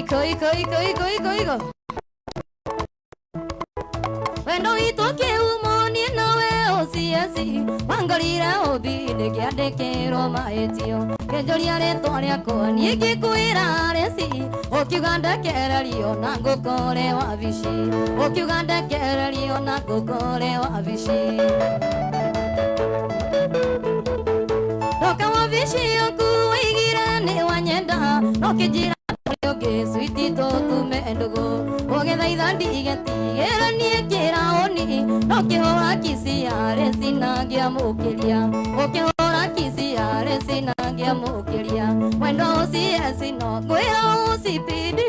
Iko iko iko iko iko iko. Wendo witũ kĩhumo niĩ nawe OCS wangorire ũthi-inĩ ngĩandĩkĩrwo mahĩtio kĩnjũria rĩtwa rĩakwa niĩ ngĩkwĩra rĩci ũkiuga ndekererio na ngũkore wabici ũkiuga ndekererio na ngũkore wabici ndoka wabici yaku waigire nĩ wanyenda no kĩnjĩra ũngĩ switi tũtume ndũgũ ũgĩthaitha ndigetigĩra niĩ kĩraũni no kĩhũra kici yarĩ cina ngĩamũkĩria ũkĩhũra kici yarĩ cina ngĩamũkĩria wendo OCS no ngwĩra OCPD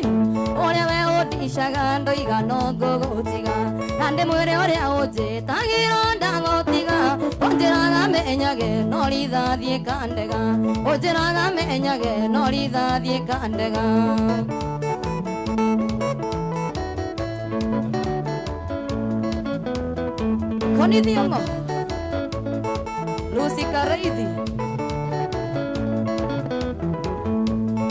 ũrĩa we ũndicaga ndoiga no ngũgũtiga na ndĩmwĩre ũrĩa ũnjĩtagĩra ndagũtiga ũnjĩraga menyage no rithathiĩ kandega ũnjĩraga menyage no rithathiĩ kandega. Connie Thiong'o, Lucy Karaithi.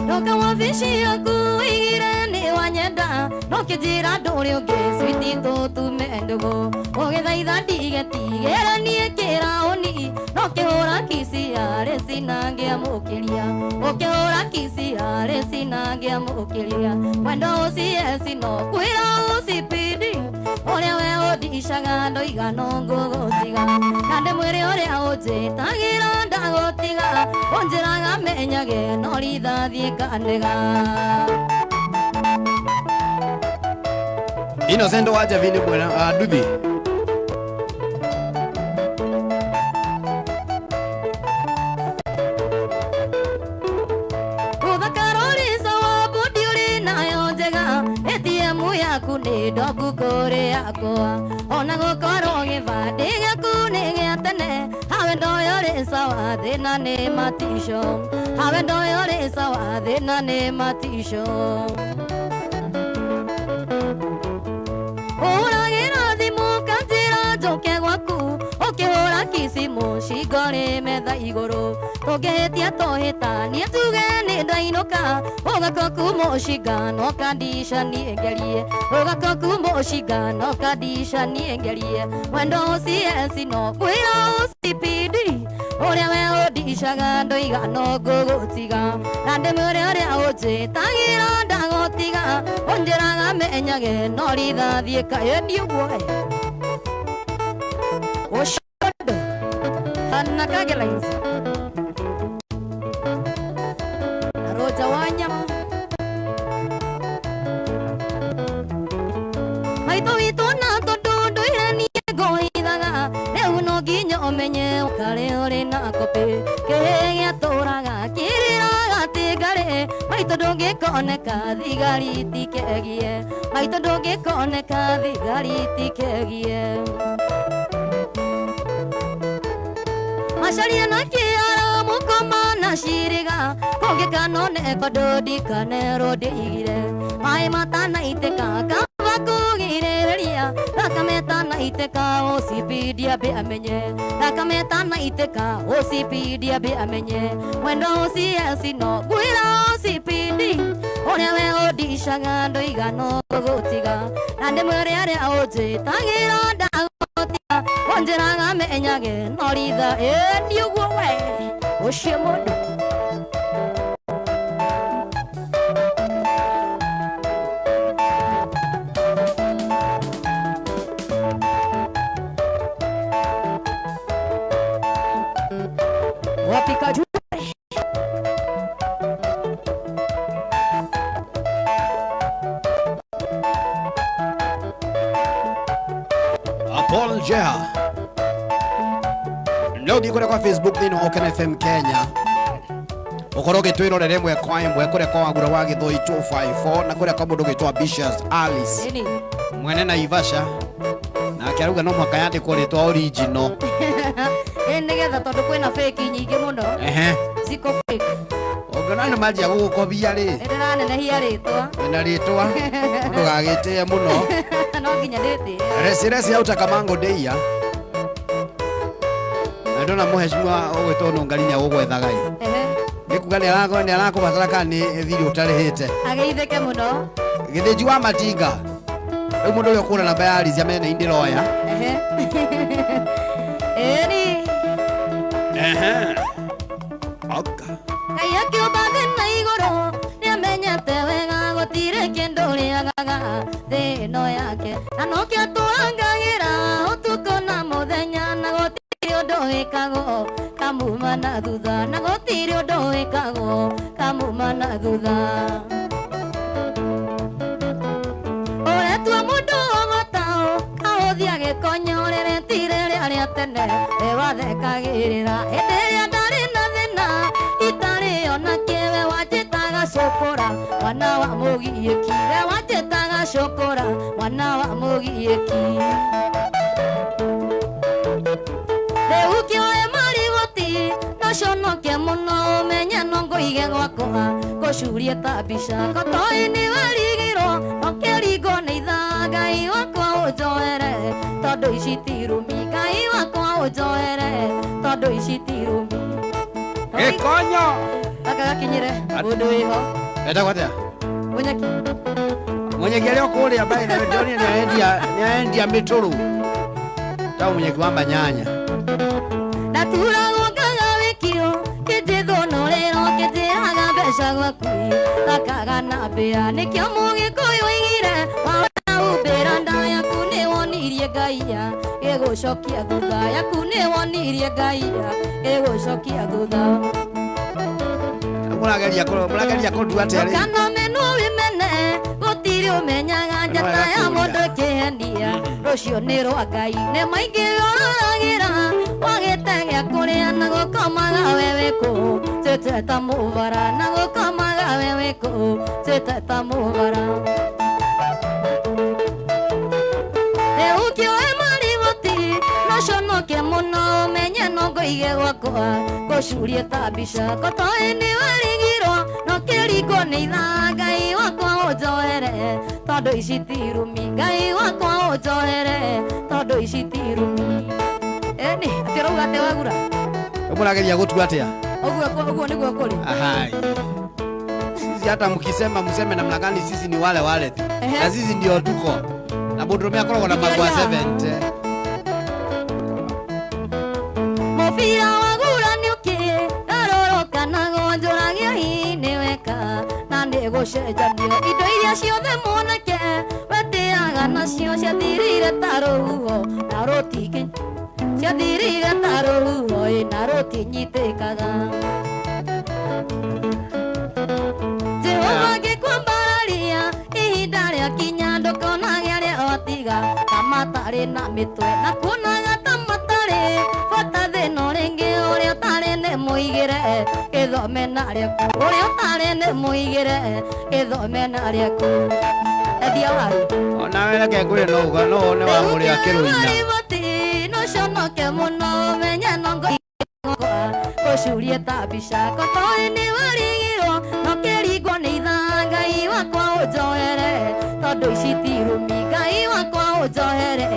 Ndoka wabici yaku waigire nĩ wanyenda no kĩnjĩra ndũrĩ ũngĩ switi tũtume ndũgũ ũgĩthaitha ndigetigĩra niĩ kĩraũni no kĩhũra kici yarĩ cina ngĩamũkĩria ũkĩhũra kici yarĩ cina ngĩamũkĩria wendo OCS no kwĩra OCPD ũrĩa we ũndicaga ndoiga no ngũgũtiga na ndĩmwĩre ũrĩa ũnjĩtagĩra ndagũtiga ũnjĩraga menyage no rithathiĩ kandega. Innocent wa Javini bwana Dubi. Ũthakarorisa wa bodi ũrĩ nayo njega ATM yaku nĩ ndoku kũrĩ yakwa ona gũkorwo gĩbandĩ gĩaku nĩ gĩa tene hawe ndoyo rĩ sawa thĩna nĩ matico hawe ndoyo rĩ sawa thĩna nĩ matico. Ũhũragĩra thimũ kanjĩra njoke gwaku ũkĩhũra kici mũcingo rĩ metha igũrũ tũngĩhĩtia tũhĩtanie tuge nĩ ndainũka ũgakoku mũcinga no kandica niĩ ngerie ũgakoku mũcinga no kandica niĩ ngerie wendo OCS no kwĩra OCPD ũrĩa we ũndicaga ndoiga no ngũgũtiga na ndĩmwĩre ũrĩa ũnjĩtagĩra ndagũtiga ũnjĩraga menyage no rithathiĩ kaĩndi ũguo ũcondo hana kagelines na Roja Wanyama maitũ witũ na tondũ ndũire niĩ ngũhithaga rĩu no nginya ũmenye ũkarĩ ũrĩ na kopĩ kĩhĩ gĩatũraga kĩrĩraga atĩ ngarĩ maitũ ndũngĩkoneka thigari tikegie maitũ ndũngĩkoneka thigari tikegie macaria na kĩara mũkoma na cirĩga kũngĩkano neko ndũndikanerwo ndĩigire maĩ matanaitĩka kaba kũgirĩrĩria thakame ĩtanaitĩka OCPD ambe amenye thakame ĩtanaitĩka OCPD ambe amenye wendo OCS no ngwĩra OCPD ũrĩa we ũndicaga ndoiga no ngũgũtiga na ndĩmwĩre arĩa ũnjĩtagĩra ndagũtiga ũnjĩraga menyage no ritha ĩni ũguo we ũcio mũndũ. Wapika juu. Paul Jeha. No thiĩ kũrĩa kwa Facebook thĩinĩ wa Oken FM Kenya ũkorwo ũgĩtwĩrorera ĩmwe kwa ĩmwe kũrĩa kwa Wagura wa Gĩthũi 254 na kũrĩa kwa mũndũ ũgĩtwo Ambitious Alice Ĩni. mwene Naivasha nake arauga no mũhaka yandĩkwo rĩtwa original. Ĩ nĩgetha tondũ kwĩna fake nyingĩ mũno Ehe. ziko fake Ũngĩona nĩ manjia gũgũkobia rĩ nĩ ndĩranenehia rĩtwa wĩna rĩtwa ndũgagĩtĩe mũno no nginya ndĩtĩe reci auta kamango ndĩia na ndona mũhecimiwa ũgwĩtwo Nũngari nĩ agũgwethaga ĩ Ehe. nĩ kuga nĩ arakũbatara kana nĩ thirĩ ũtarĩhĩte. Ageithĩke mũno. Gĩthĩnji wa matinga. Rĩu mũndũ ũrĩa ũkũra namba ya Alicia mene indi lawyer. Ehe. Eni. Ehe. Oka. Ngai akiũmba thĩ na igũrũ nĩamenyete wega gũtirĩ kĩndũ rĩagaga thĩ ĩno yake na nokĩo tũrangagĩra ũtukũ na mũthenya na gũtirĩ ũndũ wĩkagwo kamuma na thutha na gũtirĩ ũndũ wĩkagwo kamuma na thutha. Ũretua mũndũ ogotao kaũthia gĩkonyorere tire rĩarĩa tene we wathekagĩrĩra hĩndĩ ĩrĩa ndarĩ na thĩna itarĩ ona kĩwe wanjĩtaga cũkũra mwana wa mũgiĩki we wanjĩtaga cũkũra mwana wa mũgiĩki. Rĩu kĩoe marigoti no conoke mũno ũmenye no ngũige gwakwa ngũcurie ta mbica kotoĩ nĩ warigirwo no kĩringwo nĩ ithaa Ngai wakwa ũnjoere tondũ ici ti rũmi Ngai wakwa ũnjoere tondũ ici ti rũmi. Gĩkonyo. Gaka gakinyĩre mũndũ wĩho. Etagwo atĩa? Mũnyeki. Mũnyeki arĩ o kũrĩa by the way ndĩronire nĩarendia mĩtũrũ. Ta mũnyeki wa manyanya. Ndaturagwo ngaga wĩkio kĩnjĩthũnũrĩrwo kĩnjĩraga mbeca gwaku thakaga na mbĩa nĩkĩo mũgĩkũyũ oigire wahota humbĩra nda yaku nĩwonirie Ngaia gĩgũcokia thutha yaku nĩwonirie Ngaia gĩgũcokia thutha. Mũrageria kũndua atĩa rĩu? Kana menwo wĩmene gũtirĩ ũmenyaga njata ya mũndũ ĩkĩhenia rũciũ nĩ rwa Ngai nĩ maingĩ ũroragĩra wagĩte gĩa kũrĩa na gũkomaga we wĩkũ twĩte ta mũbara na gũkomaga we wĩkũ twĩte ta mũbara. Rĩu kĩoe marigoti no conoke mũno ũmenye no ngũige gwakwa ngũcurie ta mbica kotoĩ nĩ warigirwo no kĩringwo nĩ ithaa Ngai wakwa ũnjoere tondũ ici ti rũmi Ngai wakwa ũnjoere tondũ ici ti rũmi. Eni atĩ ũrauga atĩ wagura? Mũrageria gũtua atĩa? Ũguo nĩguo kũrĩ. Ahai. Sisi hata mkisema mseme namna gani sisi ni wale wale tu. Na sisi ndio tuko. Na mũndũrũme akoragwo na magwa 70. Mũbira wagura nĩ ũkĩ ndaroroka nago njũragia hihi nĩ weka na nĩ gũcenjanio indo iria ciothe mwanake wetĩaga nacio ciathirire ta rũhuho na rũtingĩ ciathirire ta rũhuho ĩ na rũtinyitĩkaga. Jehova ngĩkwambararia ihinda rĩakinya ndũkonage arĩa watiga ta matarĩ na mĩtwe na kuonaga ta matarĩ bata thĩna rĩngĩ ũrĩa ũtarĩ nĩ mũigĩre gĩthome na rĩaku ũrĩa ũtarĩ nĩ mũigĩre gĩthome na rĩaku. Endia waru. Onawe reke ngwĩre no uga no wone wa mũrĩa akĩrũina. No conoke mũno ũmenye no ngũcurie ta mbica kotoĩ nĩ warigirwo no kĩringwo nĩ ithaa Ngai wakwa ũnjoere tondũ ici ti rũmi Ngai wakwa ũnjoere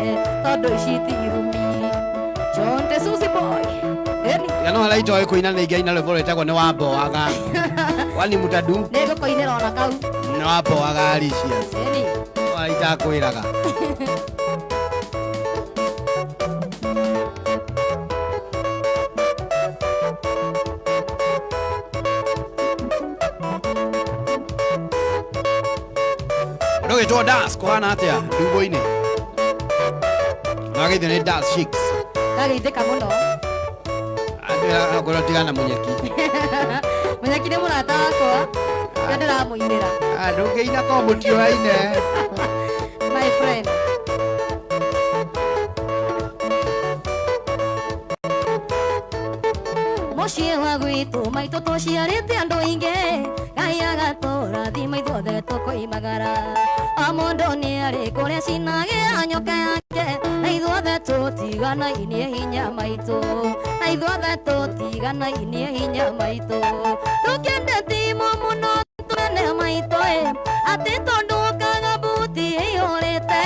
tondũ ici ti rũmi. John the Susie boy. Eni. Ya no haraitoĩ kũina nĩ ingĩaina rwĩmbo rwĩtagwo nĩ wamboaga. Kwani mũtadu? Nĩ ngũkũinĩra ona kau. Nĩ wamboaga Alicious. Eni. Waitakwĩraga. Ndũgĩtwo Das kũhana atĩa ndumbo-inĩ? Wagĩithio nĩ Das Chicks. Ndageithĩka mũno. Andũ akorwo tigana mũnyeki. Mũnyeki nĩ mũrata wakwa. Nĩ ndĩramũinĩra. Ndũngĩina korwo mũtioaine. My friend. Mũciĩ wa gwitũ maitũ tũciarĩte andũ aingĩ Ngai agatũrathima ithuothe tũkoimagara o mũndũ nĩ arĩ kũrĩa cinagĩra nyoka yake na ithuothe tũtiganainie hinya maitũ na ithuothe tũtiganainie hinya maitũ tũkĩendete imo mũno tũmene maitũ atĩ tondũ ũkaga buti ĩihũrĩte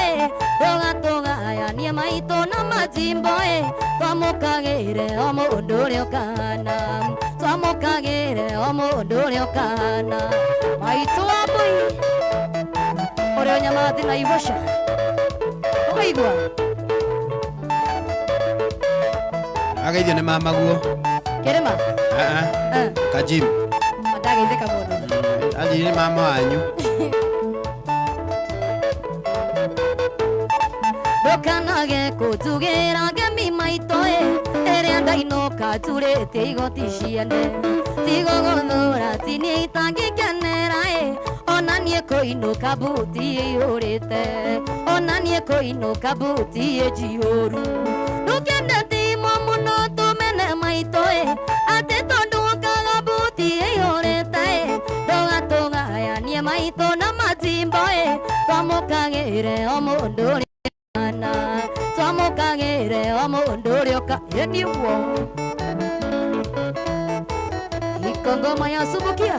tũgatũgayanie maitũ na majimbo twamũkagĩre o mũndũ ũrĩa ũkahana twamũkagĩre. Twamũkagĩre o mũndũ ũrĩa ũkahana maitũ wa mbũi ũrĩa nyamathi na ivoca ũkaigua Ageithio nĩ mamaguo. Kĩrĩma. Eh. Kajim. Ndageithĩka mũno. Anjiri nĩ mama wanyu. Ndũkanage kũnjugĩra ngemi maitũ ĩ ĩrĩa ndainũka njurĩtie igoti ciene tigo gũthũra ti niĩ itangĩkenera ĩ ona niĩ kũinũka mbuti ĩihũrĩte ona niĩ kũinũka mbuti ĩnjihũru ndũkende timo mũno tũmene maitũ ĩ atĩ tondũ ũkaga mbuti ĩihũrĩte ĩ ndũgatũgayanie maitũ na matimbo ĩ twamũkagĩre o mũndũ ũrĩa twamũkagĩre o mũndũ ũrĩa ũka ĩ nĩguo iko ngoma ya subukia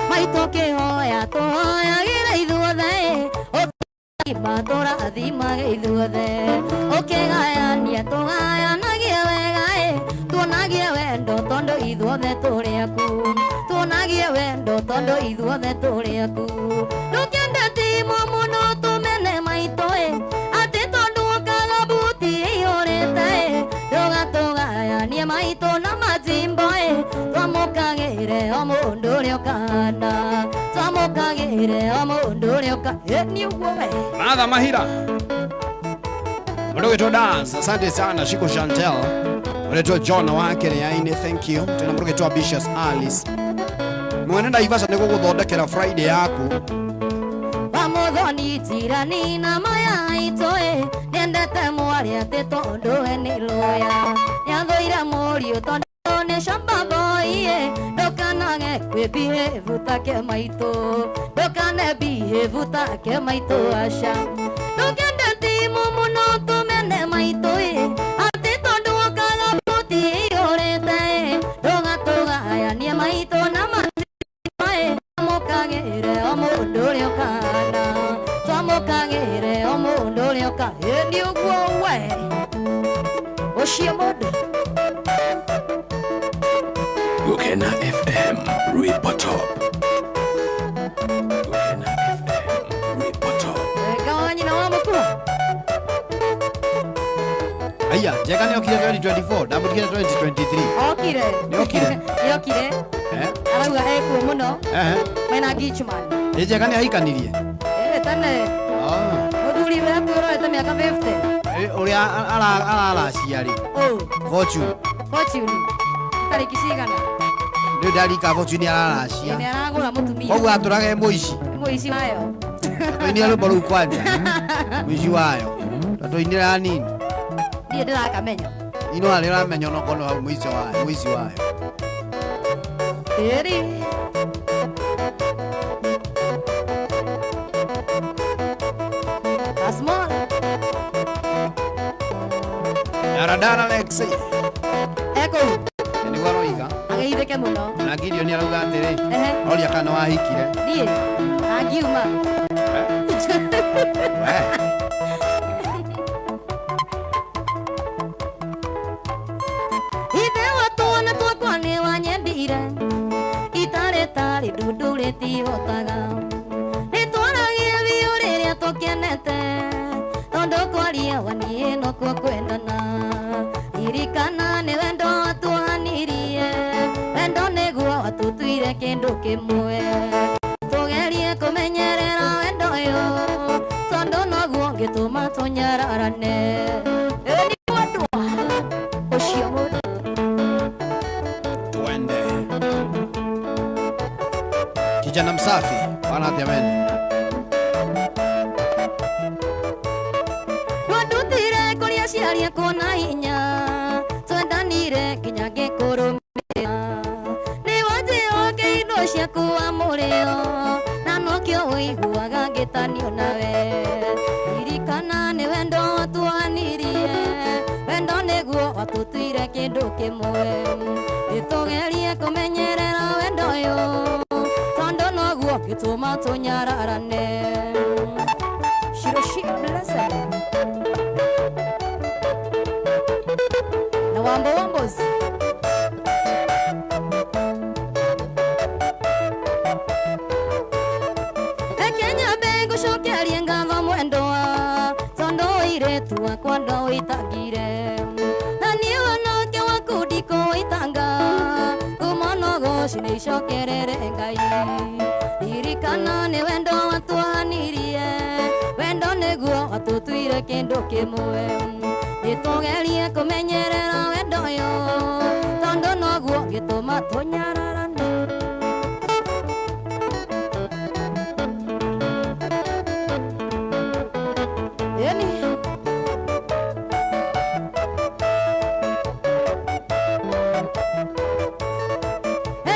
maitũ kĩhoya tũhoyagĩra ithuothe ũkĩgima tũrathimage ithuothe ũkĩgayania tũgayanagie wega ĩ tuonagie wendo tondũ ithuothe tũrĩ aku tuonagie wendo tondũ ithuothe tũrĩ aku ndũkende timo mũno tũmene maitũ ĩ atĩ tondũ ũkaga mbuti ĩihũrĩte ĩ ndũgatũgayanie maitũ na majimbo ĩ twamũkagĩre o mũndũ ũrĩa ũkahana twamũkagĩre o mũndũ ũrĩa ũka ĩ nĩũguo we Martha Mahira. Mũndũ dance. Asante sana Shiko Chantel. Unaitwa John wake ni aine, thank you. Tena mũndũ ũgĩtwo Ambitious Alice. Mwene Naivasha nĩ gũgũthondekera Friday yaku. Wamuthoni jirani na maya aitũ ĩ nĩendete mwarĩ atĩ tondũ we nĩ lawyer nĩathũire mũriũ tondũ nĩ shamba boy ĩ ndũkanage kwĩbehave take maitũ ndũkane behave take maitũ aca ndũkende timu mũno tũmene maitũ ĩ atĩ tondũ ũkaga mbuti ĩihũrĩte ĩ ndũgatũgayanie maitũ na matimbo ĩ twamũkagĩre o mũndũ ũrĩa ũkahana twamũkagĩre o mũndũ ũrĩa ũka ĩ nĩũguo we ũcio mũndũ Gukena FM Rwimbo Top. Gukena FM Rwimbo Top. Ega wa nyina wa mũkua Aya, Njega nĩ okire 2024, ndamũtigire 2023. okire Nĩ okire? nĩ okire Eh? arauga ekuo mũno Eh. mena Gichman Ĩ Njega nĩ ahikanirie. ĩ tene Ah. mũthuri we hakuhĩ ũrorete mĩaka 50 Ĩ ũrĩa araracia rĩ. ũ Fortune. Fortune tarĩki cigana Nĩ ndarika Fortune araracia. nĩ aragũra mũtumia Koguo atũraga e mũici. mũici wayo Tũinire rwĩmbo rũu kwanja. Mũici wayo. Tũinire hanini. niĩ ndĩrakamenya Ino arĩa ũramenya onokorwo hau mũici wayo, mũici wayo. ĩri Asmol Daradara Lexi. ekũu Nĩguo aroiga. ageithĩke mũno Na Gideon arauga atĩrĩ. ehe Oria kana wahikire. niĩ angiuma We. Ithe wa twana twakwa nĩ wanyendire itarĩ tarĩ ndundu rĩtihotaga nĩtwaragia biũ rĩrĩa tũkenete tondũ kwaria wa niĩ nokuo kwendana ririkana nĩ wendo watuohanirie wendo nĩguo watũtuire kĩndũ kĩmwe tũgerie kũmenyerera wendo ũyũ tondũ noguo ũngĩtũma tũnyararane ĩ nĩ wendwa ũcio mũndũ Tuende. Kijana msafi, bwana atemene. Twandutire kũrĩa aciari akwa na hinya twendanire nginya ngĩkũrũmĩrĩra nĩ wanjĩhoke indo ciaku wa mũrĩo na nokĩo ũiguaga ngĩtanio nawe ririkana nĩ wendo watuohanirie wendo nĩguo watũtuire kĩndũ kĩmwe nĩtũgerie kũmenyerera wendo ũyũ tondũ noguo ũngĩtũma tũnyararane Yoshi Blessed na Wambo Wambos. Kenya bengo shokerie ngatho mwendwa tondo iretu wakwa ndoitangire na niĩ wanake waku ndikũitanga ngumo goci nĩ icokerere Ngai ririkana nĩ wendo watwanirie wendo nĩguo watũtuire kĩndũ kĩmwe nĩtũgerie kũmenyerera wendo ũyũ tondũ noguo gĩtũma tũnyararane. Eni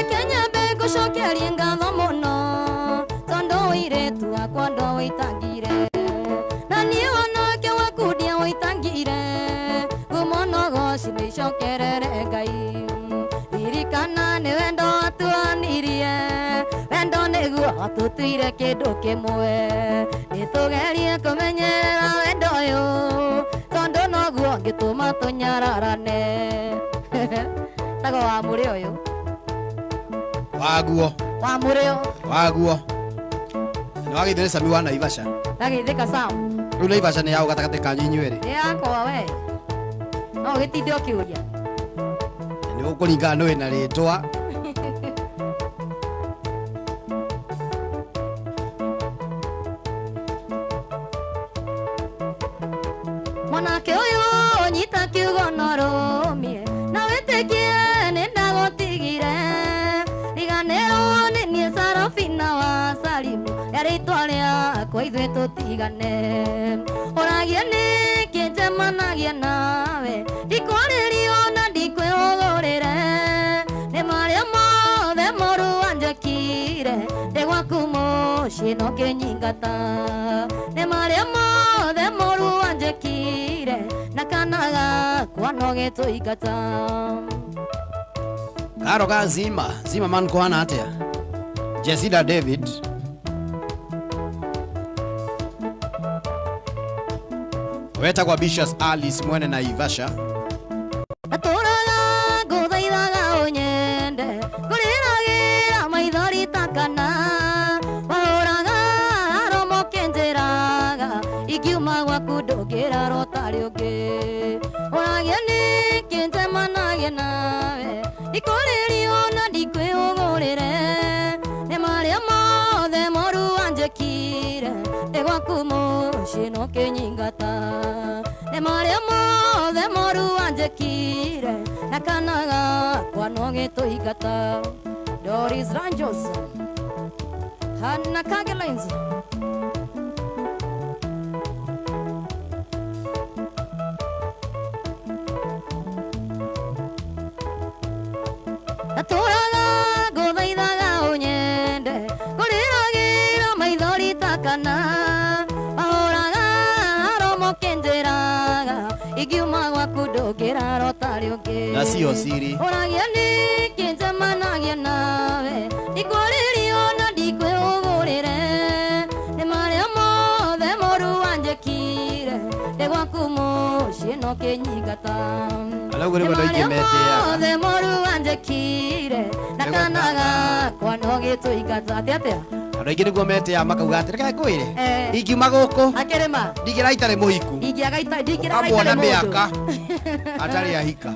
Kenya bengo cokerie ngatho mũno tondũ ũirĩtu wakwa ndoitangire na niĩ wanake waku ndiaũitangire ngumo no goci nĩ icokerere Ngai ririkana nĩ wendo watuanirie wendo nĩguo watũtuire kĩndũ kĩmwe nĩtũgerie kũmenyerera wendo ũyũ tondũ noguo ngĩtũma tũnyararane. Tago wa mũrĩ ũyũ waguo wa mũrĩo waguo nĩ wageithio nĩ Sami wa Naivasha. Ndageithĩka Sam. Rĩu Naivasha nĩ yaũ gatagatĩ kanyu inyuerĩ? Nĩ yakwa we no ũgĩtinde ũkĩũria nĩ ũkũringana nĩ wĩna rĩtwa. Mwanake ũyũ nyita kiugo na ũrũmie na wĩtĩkie nĩ ndagũtigire riganĩrwo nĩ niĩ Sarafina wa Salimu ya rĩtwa rĩakwa ithuĩ tũtigane ũragie nĩkĩ njemanagia nawe ndikwarĩrio na ndikwĩhũgũrĩre nĩ marĩa mothe moru wanjĩkire ndĩ gwaku mũciĩ no kĩnyingata nĩ marĩa mothe moru wanjĩkire na kana gakwa no gĩtũingata. Karo ga Zima Zima man kũhana atĩa? Jesida David wetagwo Ambitious Alice mwene Naivasha. Atũraga ngũthaithaga ũnyende ngũrĩragĩra maithori ta kana wahũraga romo kĩnjĩraga ingiuma gwaku ndũngĩrarwo tarĩ ũngĩ ũragia nĩkĩ njemanagia nawe ndikũrĩrio na ndikwĩhũgũrĩre nĩ marĩa mothe moru wanjĩkire ndĩ gwaku mũciĩ no kĩnyingata nĩ marĩa mothe moru wanjĩkire na kana gakwa no gĩtũingata. Doris Ranjos Hannah Kagelines Atũraga ngũthaithaga ũnyende ngũrĩragĩra maithori ta kana wahũraga romo kĩnjĩraga ingiuma gwaku ndũngĩrarwo tarĩ ũngĩ na cio siri ũragia nĩkĩ njemanagia nawe ndikwarĩrio na ndikwĩhũgũrĩre nĩ marĩa mothe moru wanjĩkire ndĩ gwaku mũciĩ no kĩnyingata Arauga rĩu andũ aingĩ metĩaga mothe moru wanjĩkire na kana gakwa no gĩtũingata. Atĩa atĩa andũ aingĩ nĩguo metĩaga makauga atĩ reke ngwĩre Eh. ingiuma gũkũ akĩrĩma ndingĩra itarĩ mũhiku ingĩaga ndingĩraga ũkamuona itarĩ mũndũ mĩaka atarĩ ahika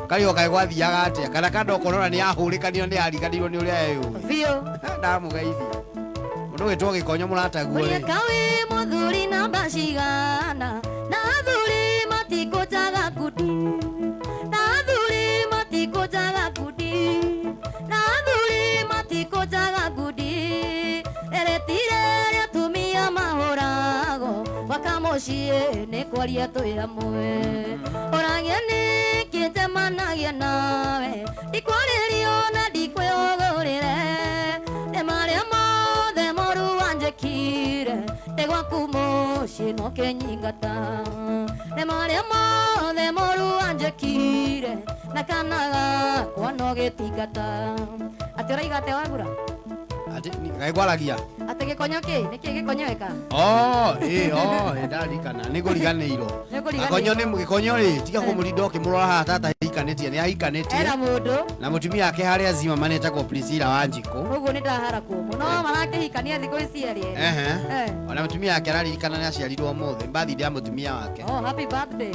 karĩ o kaĩ gwathiaga atĩa kana kando ũkonora nĩ ahũrĩkanio nĩ ariganirwo nĩ ũrĩa eyũĩ biũ ndamũgeithia mũndũ ũgĩtwo gĩkonyo mũrataguo rĩ Mũriaka wĩ mũthuri namba cigana na athuri matikũnjaga ngundi na athuri matikũnjaga ngundi na athuri matikũnjaga ngundi eretire rĩa atumia mahũragwo gwaka mũciĩ nĩ kwaria twĩ hamwe ũragia nĩkĩ njemanagia nawe ndikwarĩrio na ndikwĩhũgũrĩre nĩ marĩa mothe moru wanjĩkire ndĩ gwaku mũciĩ no kĩnyingata nĩ marĩa mothe moru wanjĩkire na kana gakwa no gĩtingata. Atĩ ũraiga atĩa wagura? Ati gaigwaragia Atĩ gĩkonyo kĩ? Nĩkĩ gĩkonyo ĩka? Oh, oh, ndarikana nĩ ngũriganĩirwo. Nĩũkũriganĩirwo. Gakonyo nĩ gĩkonyo rĩ, tiga kũmũrinda ũkĩmũrora haha tata ahikanĩtie, nĩ ahikanĩtie. Ena mũndũ. Na mũtumia wake harĩa Zimmerman etagwo Priscilla Wanjikũ. Ũguo nĩ ndahara kũmũ. No marakĩhikania thikũ ici erĩ erĩ. Ehe. Eh. Ona mũtumia wake araririkana nĩ aciarirwo ũmũthĩ, birthday ya mũtumia wake. Oh, happy birthday.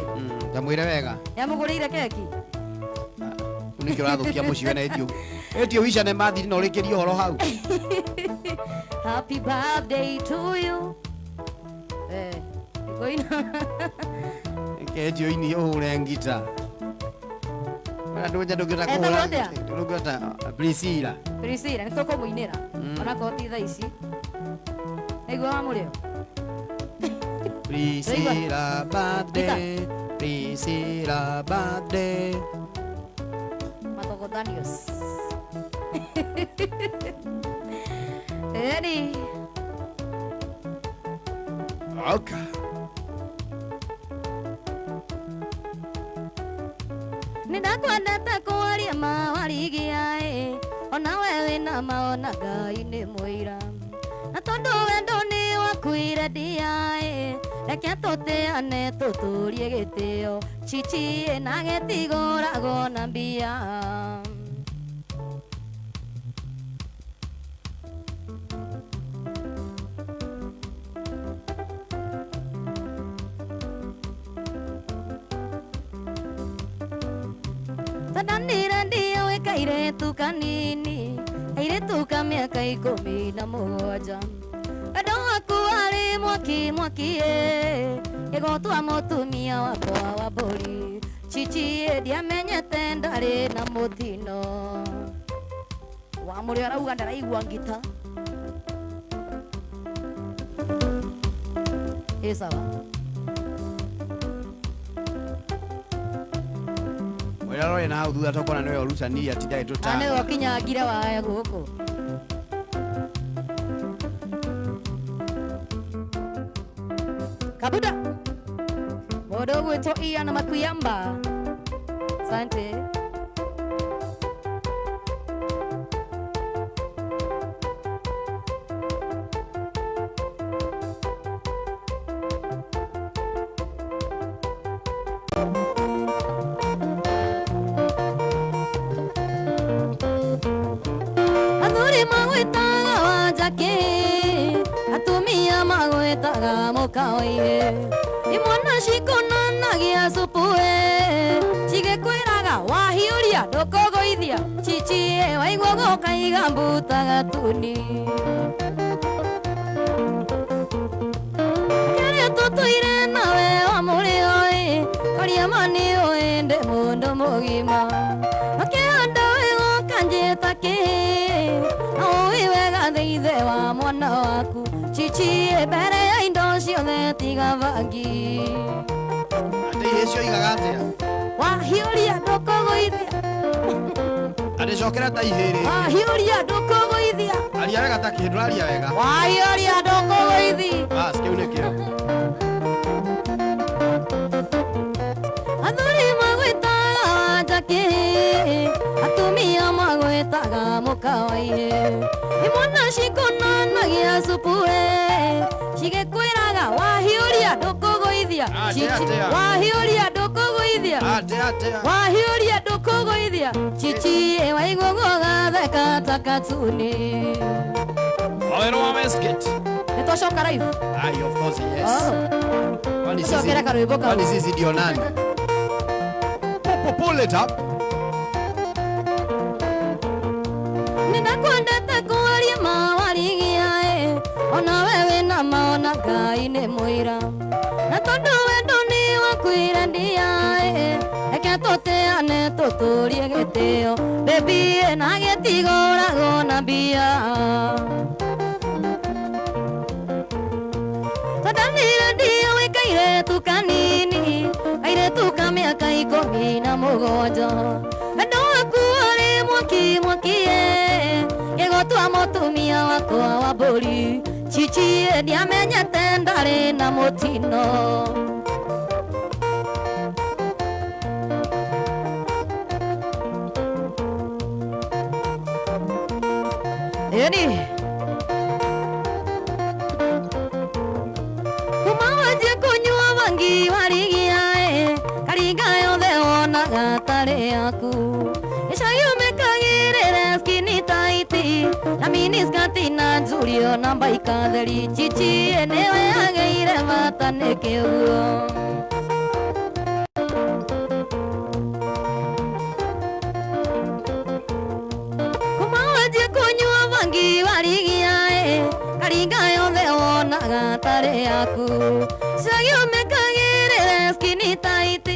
Tamwĩre wega. Nĩamũgũrĩire keki? Nĩkĩo ũrathũkia mũciĩ wena ĩtio. Ĩtio wicane mathiri na ũrĩkĩrie ũhoro hau. Happy birthday to you. Eh, ikoina. Ĩke ĩtio ini ũhũre ngita. Wena ndũnja ndũngĩhota Etagwo kũhũra. atĩa? Ndũngĩhota Priscilla. Priscilla, nĩ tũkũmũinĩra. Ona korwo ti thaa ici. Nĩguo wa mũrĩo. Priscilla birthday, Priscilla birthday. Matogotanios. Eni. Okay. Nĩndakwendete kwaria ma warigia ĩ, ona we wĩna maona Ngai nĩ mũira. Na tondũ wendo nĩ wakuire ndia ĩ, reke tũtĩane tũtũrie gĩtĩo, chichi ĩ na gĩtigũragwo na mbia. Twandanire ndiũĩ kairĩtu kanini, kairĩtu ka mĩaka 17. Wendo waku warĩ mwaki mwaki ĩ, gĩgũtua mũtumia wakwa wa mbũri. Chichi ĩ ndiamenyete ndarĩ na mũtino. Wa mũrĩo arauga ndaraigua ngita. Ĩ sawa. Ũrĩa ũrorĩ na hau thutha tokona nĩwe ũrutanire atinda agĩtũtara. Na nĩwe ũkinyangire waya gũkũ. Kabuda. Mũndũ ũgwĩtwo Ian Makuyamba. Asante. Athuri magwĩtaga Wanjakĩ, atumia magwĩtaga mũkaoige. Imwana cikonanagia cupu ĩ, cigĩkwĩraga wahiũria ndũkũgũithia. Chichi ĩ waigua gũkaiga mbuta gatuni. Kĩrĩa tũtũire nawe wa mũrĩo ĩ, kwaria ma nĩũĩ ndĩ mũndũ mũgima. Makĩhanda wĩgũka njĩta kĩ, na ũĩ wega thĩithe wa mwana waku. Chichi ĩ mbere ya indo ciothe tiga bangi. Atĩ irio icio igaga atĩa? Wahiũria ndũkũgũithia. Atĩ cokera ta ihĩrĩ. Wahiũria ndũkũgũithia. Aria wega ta kĩndũ aria wega. Wahiũria ndũkũgũithia. Bas, kĩu nĩkĩo. Athuri magwĩtaga Wanjakĩ, atumia magwĩtaga mũkawaihĩ. Imwana cikonanagia cupu ĩ, cigĩkwĩraga wahiũria ndũkũgũithia. Atĩa, atĩa. Wahiũria ndũkũgũithia. Atĩa, atĩa. Wahiũria ndũkũgũithia. Chichi ĩ waigua gũgatheka ta katuni. Wawero wa Westgate. Nĩtwacoka live? Aye, of course, yes. Oh. Kwani sisi Tucokere karwĩmbo kau. Kwani sisi ndio nani? Pull it up. Nĩndakwendete kwaria ma warigia ĩ, ona we wĩna maona Ngai nĩ mũira. Na tondũ wendo nĩ wakuire ndia ĩ, reke tũtĩane tũtũrie gĩtĩo. Baby ĩ na gĩtigũragwo na mbia. Twandanire ndiũĩ kairĩtu kanini, kairĩtu ka mĩaka 17. Wendo waku warĩ mwaki mwaki ĩ, gĩgũtua mũtumia wakwa wa mbũri. Chichi ĩ ndiamenyete ndarĩ na mũtino. Ĩni. tarĩ yaku icagi ũmĩkagĩrĩre skinny tight na miniskirt na nzuri ona mbaika theri chichi nĩwe agĩire bata nĩkĩ ũguo. Kuma wanjie kũnyua bangi warigia karinga yothe wonaga tarĩ yaku icagi ũmĩkagĩrĩre skinny tight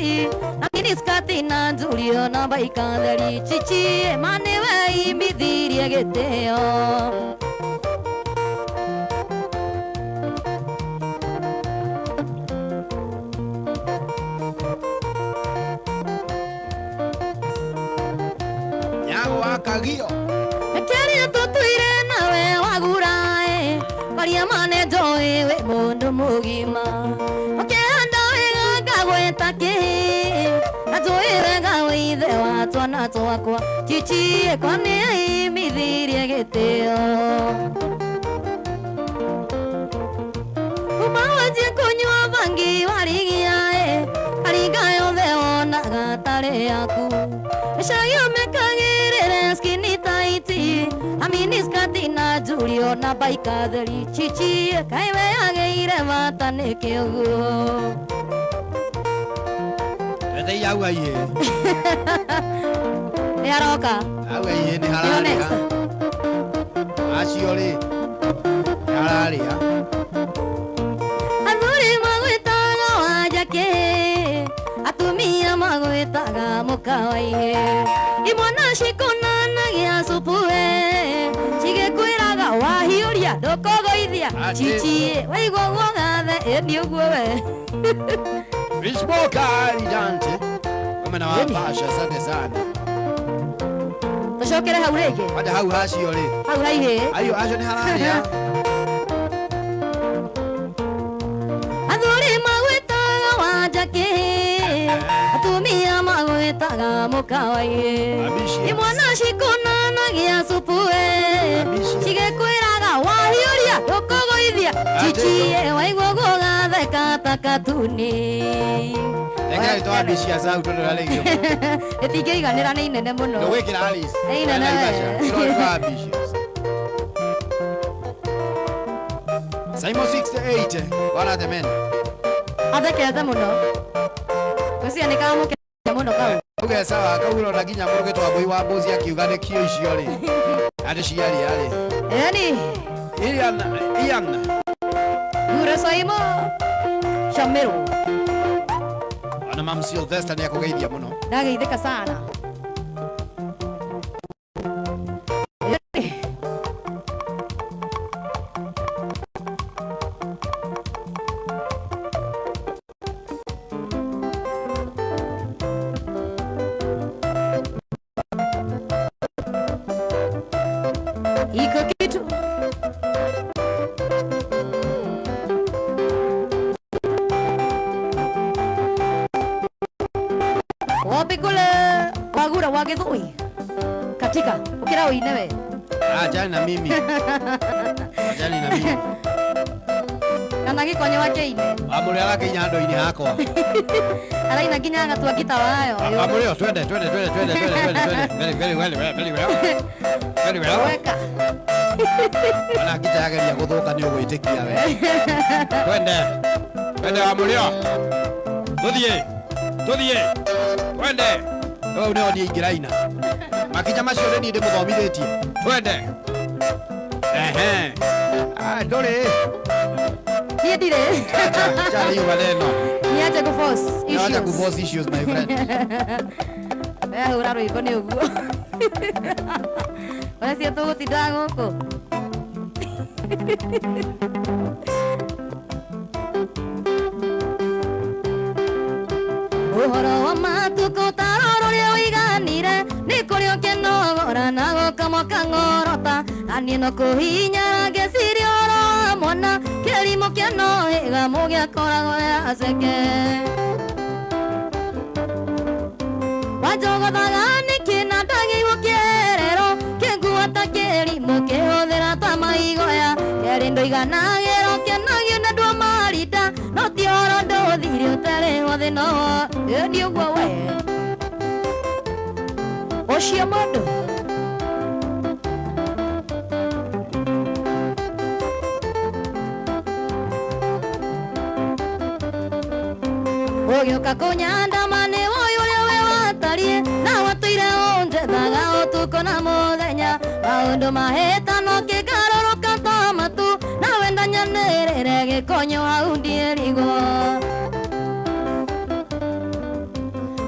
na miniskirt na nzuri ona mbaika theri chichi ma nĩwe imithirie gĩtĩo. Nyago wa Kagio. Kĩrĩa tũtũire nawe wagura kwaria mane njoĩ wĩ mũndũ mũgima ũkĩhanda wega ngagwĩta kĩhĩ na njũĩ wega wĩ ithe wa twana twakwa chichi kwa nĩaimithirie gĩtĩo. Kuma wanjie kũnyua bangi warigia karinga yothe wonaga tarĩ yaku icagi ũmĩkagĩrĩre skinny tight na miniskirt na nzuri ona mbaika theri chichi kaĩ we agĩire bata nĩkĩ ũguo. Twende hau aihe. Nĩ aroka. Hau aihe nĩ Nĩo hararĩa. next. Acio rĩ nĩ hararĩa. Athuri magwĩtaga wanjakĩ atumia magwĩtaga mũka wa ihe imwana cikonanagia supu we cigĩkwĩraga wahiũria ndũkũgũithia Atĩ. chichi waigua ũguo gathe ĩni ũguo we. Bismoka Ali Dante. Mwena wa Pasha, asante sana. Tũcokere hau rĩngĩ. Kwanja hau hacio rĩ. Hau haihĩ. Ayo acio nĩ hararĩa. Athuri magwĩtaga wanjakĩ atumia magwĩtaga mũka wa ihe Ambitious. imwana cikonanagia supu we Ambitious. cigĩkwĩraga wahiũria ndũkũgũithia chichi waigua ũguo gatheka ta katuni. Rekei twambicias hau tondũ rĩngĩ. Ĩtingĩiganĩra nĩ inene mũno. Ndũgwĩkĩra Alice. Nĩ inene. Naivasha. Twambicias. Simon 68 wala the men. Athekete mũno. Gwĩciria nĩ kamũkenia mũno kau. Uge sawa kaurona nginya mũrũgĩtwo wa mbũi wa mbũci akiuga nĩkĩo icio rĩ. Andũ ciaria rĩ. Ĩni Ian Ian. Gura Saimo Shamero. Ona mam Sylvester nĩ akũgeithia mũno. Ndageithĩka sana. Ĩni. Iko kitu wapi kule wagura wa Githui katika ukira uine we. Achana na mimi. Achana na mimi. Kana gikonyo wake ine. Amũrĩ agakinya ndo-inĩ hakwa. Araina nginya agatua ngita wayo. Amũrĩ twende twende twende twende twende twende twende. Very very well very well. Very well. Weka. Ona ngita yageria gũthũka nĩ ũgwĩtĩkia we. Twende. Twende Amũrĩ. Tũthiĩ. Tũthiĩ. Twende. Rĩu nĩo niĩ ingĩraina. Makinya macio nĩ niĩ ndĩmũthomithĩtie. Twende. Ehe. Ah, ndũrĩ. Niĩ ndirĩ. Acha hiyo maneno. Niache ku force Niache issues. ku force issues my friend. Wehũra rwĩmbo nĩ ũguo. Ũrecia tũgũtinda gũkũ. Ũhoro wa matukũ ta rũrũ ũrĩa ũiganire nĩ kũrĩ ũkĩnogora na gũkamoka ng'orota na niĩ no kũhinyara ngeciria ũhoro wa mwana kĩrimũ kĩanohĩga mũgĩakoragwo yaceke. Wanjogothaga nĩkĩ na ndagĩirwo kĩerero kĩngua ta kĩrimũ kĩhũthĩra ta maigoya kerĩ ndũiganagĩrwo kĩnagio nĩ andũ a marinda no ti ũhoro ndũthire ũtarĩ ho thĩna ĩni ũguo we. Ũcio mũndũ ũgĩũka kũnyandama nĩ ũyũ ũrĩa we watariĩ na watũire ũnjethaga ũtukũ na mũthenya maũndũ mahĩtano kĩgarũrũka ta matu na wenda nyanĩrĩre gĩkonyo hau ndiĩrigwo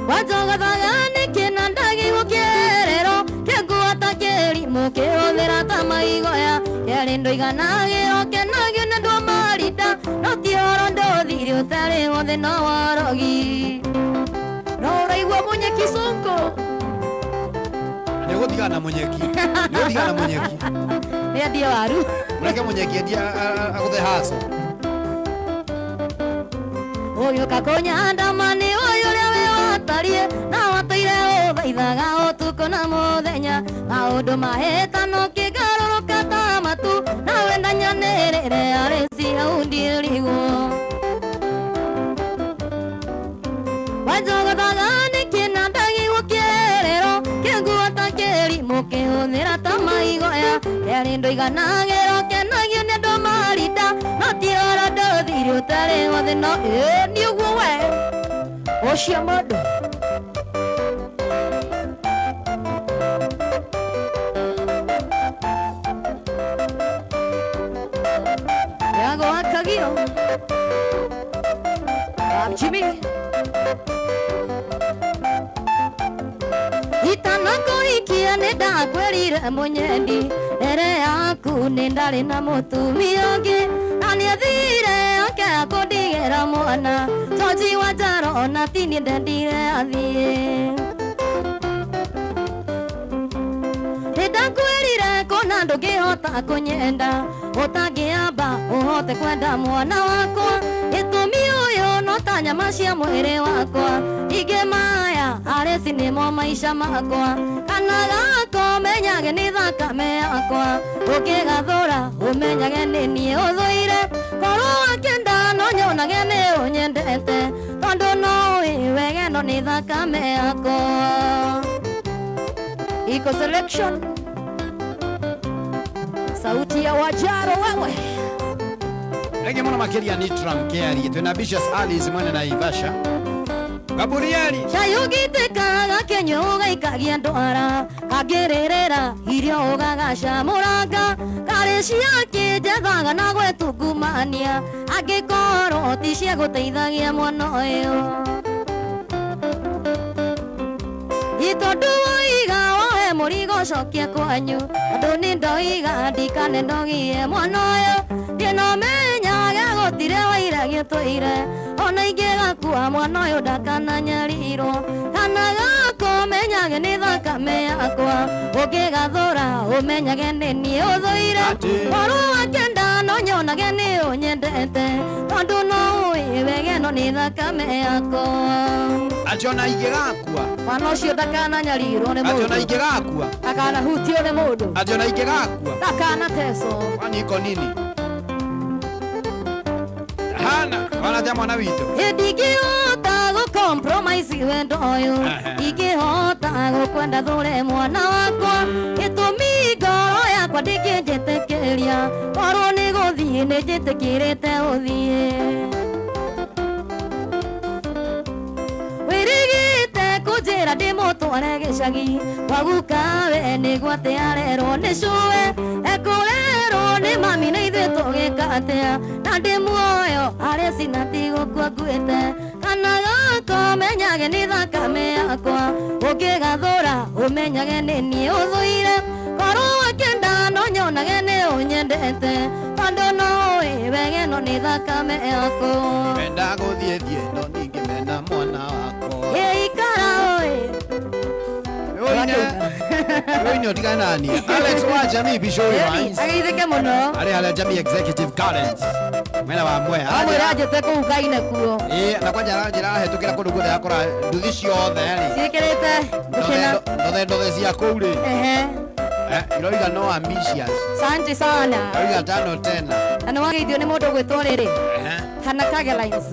wanjogathaga nĩkĩ na ndagĩigwo kĩerero kĩngua ta kĩrimũ kĩhũthĩra ta maigoya kerĩ ndũiganagĩrwo kenagio nĩ andũ a marinda no ti ũhoro ndũthire ũtarĩ wothe no worogi no ũraigua mũnyeki Sonko nĩ ũgũtigana na mũnyeki nĩ ũgũtigana na mũnyeki nĩ endie waru mũreke mũnyeki endie agũthe haco ũgĩũka kũnyandama nĩ ũyũ ũrĩa we watariĩ na watũire ũthaithaga ũtukũ na mũthenya maũndũ mahĩtano kĩgarũrũka ta matu na wenda nyanĩrĩre arĩ ci hau ndiĩrigwo wanjogathaga nĩkĩ na ndagĩigwo kĩerero kĩngua ta kĩrimũ kĩhũthĩra ta maigoya kerĩ ndũiganagĩrwo kenagio nĩ andũ a marinda no ti ũhoro ndũthire ũtarĩ wothe no ĩĩ nĩ ũguo we ũcio mũndũ yago akagio Jimmy itanakuhikia nĩ ndakwĩrire mũnyendi mbere yaku nĩ ndarĩ na mũtumia ũngĩ na nĩathire akĩaga kũndigĩra mwana George wa Njaro ona ti niĩ ndendire athiĩ nĩ ndakwĩrire kũna ndũngĩhota kũnyenda ũtangĩamba ũhote kwenda mwana wakwa gĩtũmi ũyũ no ta nyama cia mwĩrĩ wakwa ingĩ maya arĩ ci nĩmo maica makwa kana gako menyage nĩ thakame yakwa ũngĩgathũra ũmenyage nĩ niĩ ũthũire korwo wakĩenda no nyonage nĩ ũnyendete tondũ no ũĩ wega ĩno nĩ thakame yakwa. Iko selection sauti ya Wajaro wewe Rege muno makiria ni Trump Kerry twina Ambitious Alice mwene na Ivasha Gaburieli Cayugitĩkaga gakĩnyua ũgaikagia ndwara kangĩrĩrĩra irio ũgagacamũranga karĩ ciakĩnjethaga na gwĩtungumania angĩkorwo ti cia gũteithagia mwana ũyũ tondũ woiga woe mũrigo cokia kwanyu tondũ nĩ ndoiga ndikane ndogie mwana ũyũ thiĩ no menyage gũtirĩ waira gĩtũire ona ingĩgakua mwana ũyũ ndakananyarirwo kana gako menyage nĩ thakame yakwa ũngĩgathũra ũmenyage nĩ niĩ ũthũire korwo wakĩenda no nyonage nĩ ũnyendete tondũ no ũĩ wega ĩno nĩ thakame yakwa atĩ ona ingĩgakua mwana ũcio ndakananyarirwo nĩ atĩ ona mũndũ ingĩgakua ndakanahutio nĩ mũndũ atĩ ona ingĩgakua ndakanatecwo kwani iko nini hana wana ja mwana witũ ndingĩhota gũ-compromise wendo ũyũ ingĩhota gũkwenda thũre mwana wakwa gĩtũmi ngoro yakwa ndĩngĩnjĩtĩkĩria korwo nĩ gũthiĩ nĩ njĩtĩkĩrĩte ũthiĩ wĩrigĩte kũnjĩra ndĩmũtware gĩcagi gwa gukawe nĩguo atĩ arerwo nĩ cũwe ekũrerwo nĩ mami na ithuĩ tũgĩka atĩa na ndĩ muoyo arĩ cina tigũkua nguĩte kana gako menyage nĩ thakame yakwa ũngĩgathũra ũmenyage nĩ niĩ ũthũire korwo wakĩenda no nyonage nĩ ũnyendete tondũ no ũĩ wega ĩno nĩ thakame yakwa menda gũthiĩ thiĩ no ningĩ mena mwana wakwa ĩikara ũĩ Oine ũtigane nani Alex wa Jamii Bishori Wines ageithĩke mũno arĩ harĩa Jamii Executive Gardens mwena wa Mwea amwĩra njĩte kũu kaine kuo ĩĩ na kwanja aranjĩra ahetũkĩra kũndũ guothe akora nduthi ciothe rĩ ciĩkĩrĩte gũkena ndothe ndothe cia kũu rĩ ehe iroiga no ambitious asante sana iroiga tano tena na nĩ wageithio nĩ mũndũ ũgwĩtwo rĩrĩ Ehe. Hana Kagelines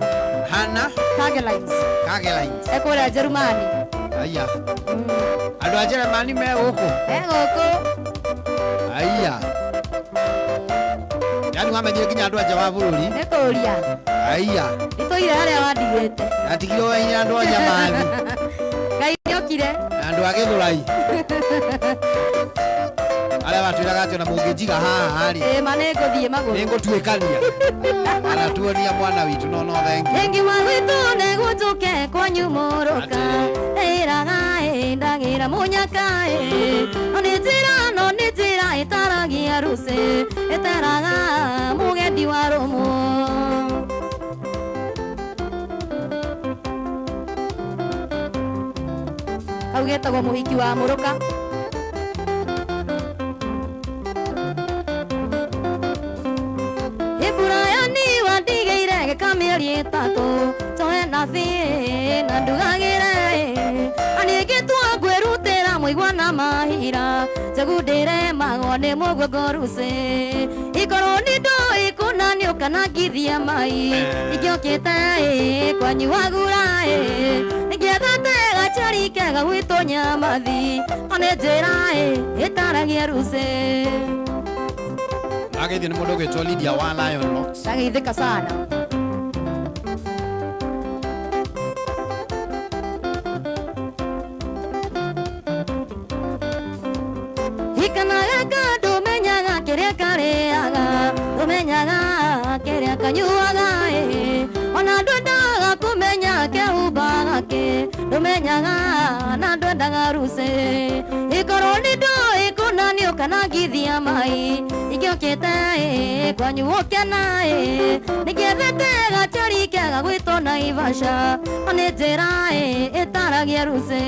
Hana Kagelines Kagelines ekũrĩa Njerumani. Aya. Andũ a Jeremani me gũkũ? Me gũkũ. Aya. Yaani wamenyire nginya andũ a nja wa bũrũri? Nĩ kũũria. Aya. Nĩtũire harĩa wandigĩte. Ndatigirwo wenyine andũ a Nyamathi. Ngai nĩokire. Andũ a Gĩthũrai. Arĩa matwĩraga atĩ ona mũngĩnjiga haha rĩ. Ĩĩ ma nĩngũthiĩ magũrũ. Nĩngũtuĩkania. Aratuonia mwana witũ no no thengiũ. Thengiũ wa gwitũ nĩguo njũke kwanyu mũrũka. Ĩraga ĩ ndagĩra mũnyaka ĩ. No nĩ njĩra no nĩ njĩra ĩtaragia rũcĩ. Ĩtaraga mũgendi wa rũmũ. Kau getagwo mũhiki wa mũrũka. Iburayani wandigĩire gĩka mĩeri ĩtatũ njoe na thiĩ na ndugagĩre na ningĩtua ngwĩrutĩra mũigua na mahira njagundĩre magwo nĩ mũguongo rucĩ ikorwo nĩ ndoĩ kũna nĩũka na ngithia mai ingĩokĩte kwanyu wagura nĩngĩethete gacari kega gwitũ Nyamathi no nĩ njĩra ĩtaragia rucĩ. Ageithio nĩ mũndũ ũgwĩtwo Lydia wa Lion Locks. Ndageithĩka sana. Ikanaga ndũmenyaga kĩrĩa karĩaga, ndũmenyaga kĩrĩa kanyuaga ona ndwendaga kũmenya kehumbaga kĩ, ndũmenyaga na ndwendaga rucĩ. Ikorwo nĩ ndoĩ kũna nĩũka na ngithia mai ingĩokĩte kwanyu ũkena nĩngĩethete gacari kega gwĩtwo Naivasha no nĩ njĩra ĩtaragia rucĩ.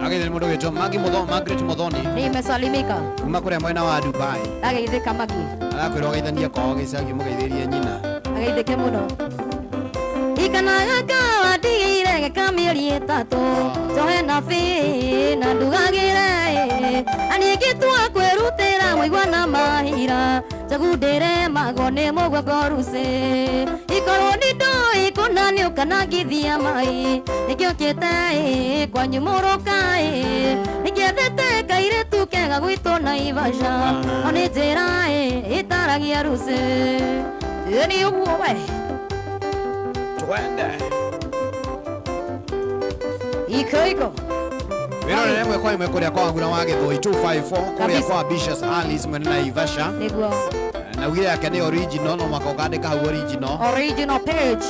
Ageithio nĩ mũndũ ũgwĩtwo Maggie Muthoni, Margaret Muthoni. Nimesalimika. Kuma kũrĩa mwena wa Dubai. Ageithĩka Maggie. Arakwĩrwo ageithanie kwao gĩcagi mũgeithĩrie nyina. Ageithĩke mũno. Ikanaga kawandigĩire gĩka mĩeri ĩtatũ njohe na bĩ na ndugagĩre na ningĩtua kwĩrutĩra mũigua na mahira njagundĩre magwo nĩ mũguongo rucĩ ikorwo nĩ ndoĩ kũna nĩũka na ngithia mai nĩngĩokĩte kwanyu mũrũka nĩngĩethete kairĩtu kega gwitũ Naivasha no nĩ njĩra ĩtaragia rucĩ. Ĩ nĩ ũguo we. Twende. Iko iko. Wĩrorere ĩmwe kwa ĩmwe kũrĩa kwa Wagura wa Gĩthũi 254 kũrĩa Kabisa. kwa Ambitious Alice mwena Naivasha. Nĩguo. Na ugire yake nĩ original no mwaka ũkandĩka hau original. Original page.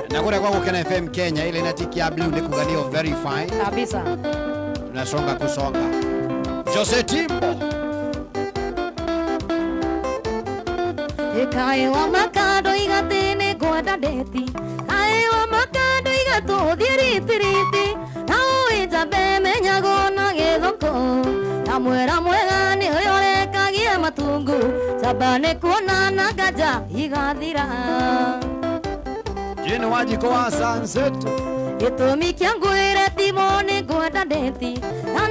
Na kũrĩa kwa Gũkena FM Kenya ile ina tiki ya blue nĩ kuga nĩyo verify. Kabisa. Tunasonga kusonga. Jose Timbo. Ikae wa makando igatĩ nĩ ngwenda ndeti. Kae wa makando igatũthiĩ ritiriti. Na ũĩ njambe menyagwo na gĩthũkũ. Na mwera mwega nĩ ũrĩa ũrekagia matungu. Njamba nĩ kuona na nganja igathira. Jane Wanjikũ wa Sunset. Gĩtũmi kĩa ngwĩre Timo nĩ ngwenda ndeti.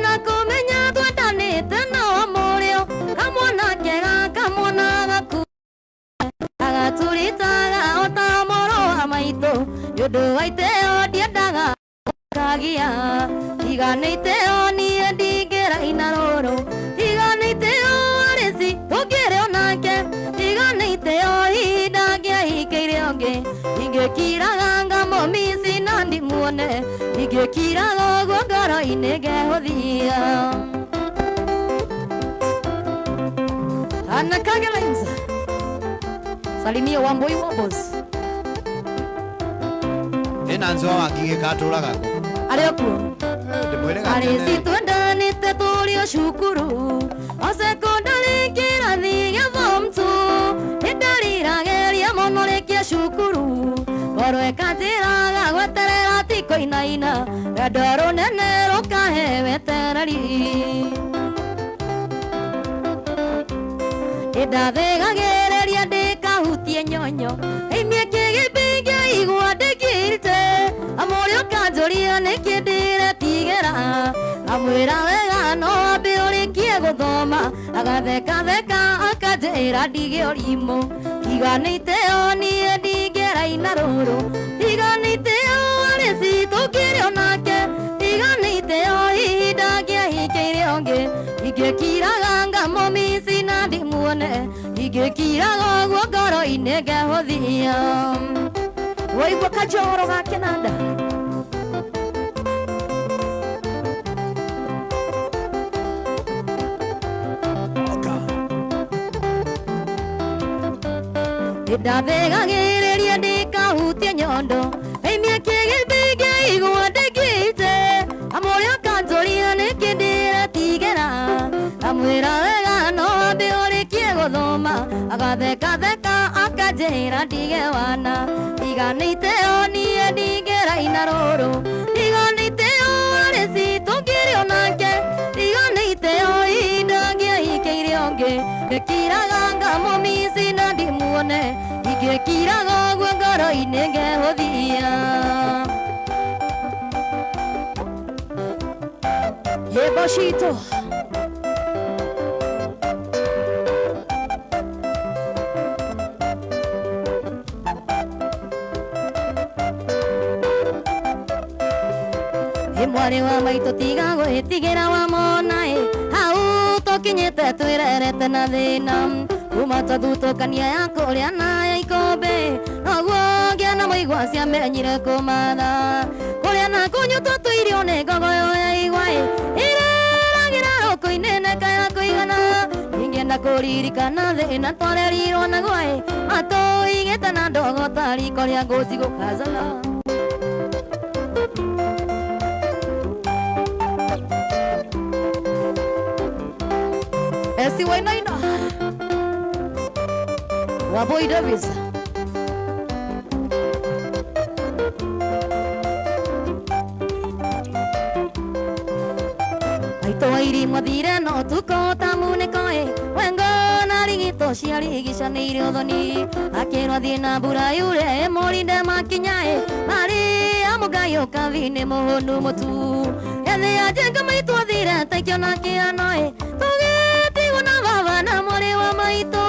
Na kũmenya twendanĩte na wa mũrĩo. Kamwana kega kamwana gaku. Agaturitaga ota moro wa maitũ. Nĩ ũndũ wa iteo ndiendaga kagia. Tiga nĩ iteo niĩ ndingĩraina rũrũ. Tiga nĩ iteo arĩci tũngĩrĩ onake. Tiga nĩ iteo hihi ndangĩahikĩire ũngĩ. Ingĩkiraga ngamũmici na ndimuone. Ingĩkiraga ũguo ngoro-inĩ ngehũthia. Ana Kagelainza. Salimia Wamboi Wambos. Ĩna nzwa wa ngigĩ katũraga kũ? Arĩ o kuo. Ndĩmwĩre Arĩ gatene. citwendanĩte tũrĩ o cukuru. O sekondari kĩrathi gĩa form 2. Nĩndarirageria mũno rĩkia cukuru. Ngoro ĩkanjĩraga gweterera ti kũinaina. Rwendo rũnene rũkahe wetereri. Nĩndathĩgagĩrĩria ndĩkahutie nyonyo. Imie kĩgĩmbĩ ngĩigua ndĩkirĩte. Amũrĩ ũkanjũria nĩkĩ ndĩretigĩra. Amwĩra wega no ambe ũrĩkie gũthoma. Agathekatheka akanjĩra ndige ũrimũ. Tiga nĩ iteo niĩ ndingĩraina rũrũ. Tiga nĩ iteo Ingĩkiraga ngamũmici na ndimuone ingĩkiraga ũguo ngoro-inĩ ngehũthia waigua kajoro ga kĩnanda ndathegagĩrĩria ndikahutie nyondo aimie kĩgĩmbĩ ngĩigua ndĩkĩte amũrĩa akanjũria nĩkĩ ndĩretigĩra amwĩra wega no ambe ũrĩkie gũthoma agathekatheka akanjĩra ndige wana tiganĩte o niĩ ndingĩraina rũrũ tiganĩte o arĩ citũ ngĩrĩ onake tiganĩte o ihinda ngĩahikĩire ũngĩ ngĩkiraga ngamũmici na ndimuone ingĩkiraga ũguo ngoro-inĩ ngehũthia nyĩmbo citũ mwarĩ wa maitũ tiga gwĩtigĩra wamona ĩ hau tũkinyĩte twĩrerete na thĩna kuma twathutũkania ya kũrĩa na ya ikũmbĩ noguo ngĩana mũigua ciamenyire kũmatha kũrĩa na kũnyua tũtũirio nĩ ngogoyo ya igwa ĩ ĩreragĩra rũkũ-inĩ neka ya kũigana ingĩenda kũririkana thĩna twarerirwo naguo ĩ matũigĩte na ndogo ta riko rĩa ngũci gũkazana Esi Wainaina Waboi Davis Maitũ wairi mwathire no tuko ta munĩko ĩ wengo na rigito ciarigicanĩire ũthoni akĩrwo athiĩ na mbura yure mũrinde makinya ĩ marĩ amũngai ũkathi nĩ mũhũnu mũtu ethĩ anjenga maitũ athire taikio na kĩano ĩ tũgĩtigwo na baba na mwarĩ wa maitũ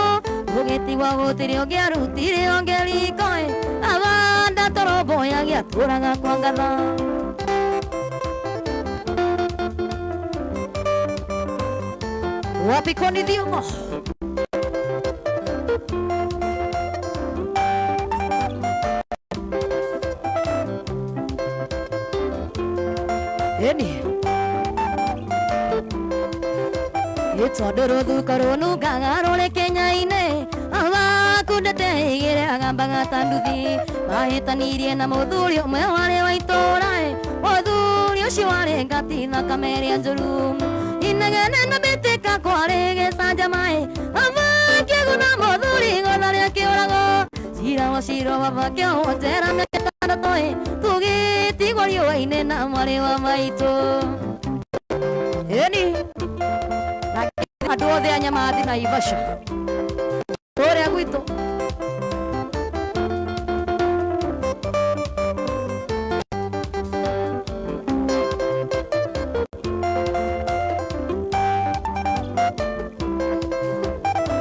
tũgĩtigwo gũtirĩ ũngĩ arutire ũngĩ riko ĩ baba ndatũrũmbũyagia atũraga kwa ngatha Wapi Koni Thiong'o ĩni tondũ rũthuko rũnungaga rũrĩ Kenya-inĩ abakundĩte igĩrĩ agambaga ta nduthi mahĩtanirie na mũthuri ũmwe warĩ wa itũũra mũthuri ũcio warĩ ngati thakame ĩrĩa njũru inegene na mbĩtĩka kwarĩ gĩcanjama-ĩ abakĩguna mũthuri igũtha rĩa kĩũrago cira wa ciro babakĩohwo njera mĩaka ĩtandatũ-ĩ tũgĩtigwo riũa-inĩ na mwarĩ wa maitũ ĩni andũ othe a Nyamathi na Ivasha kũrĩa gwitũ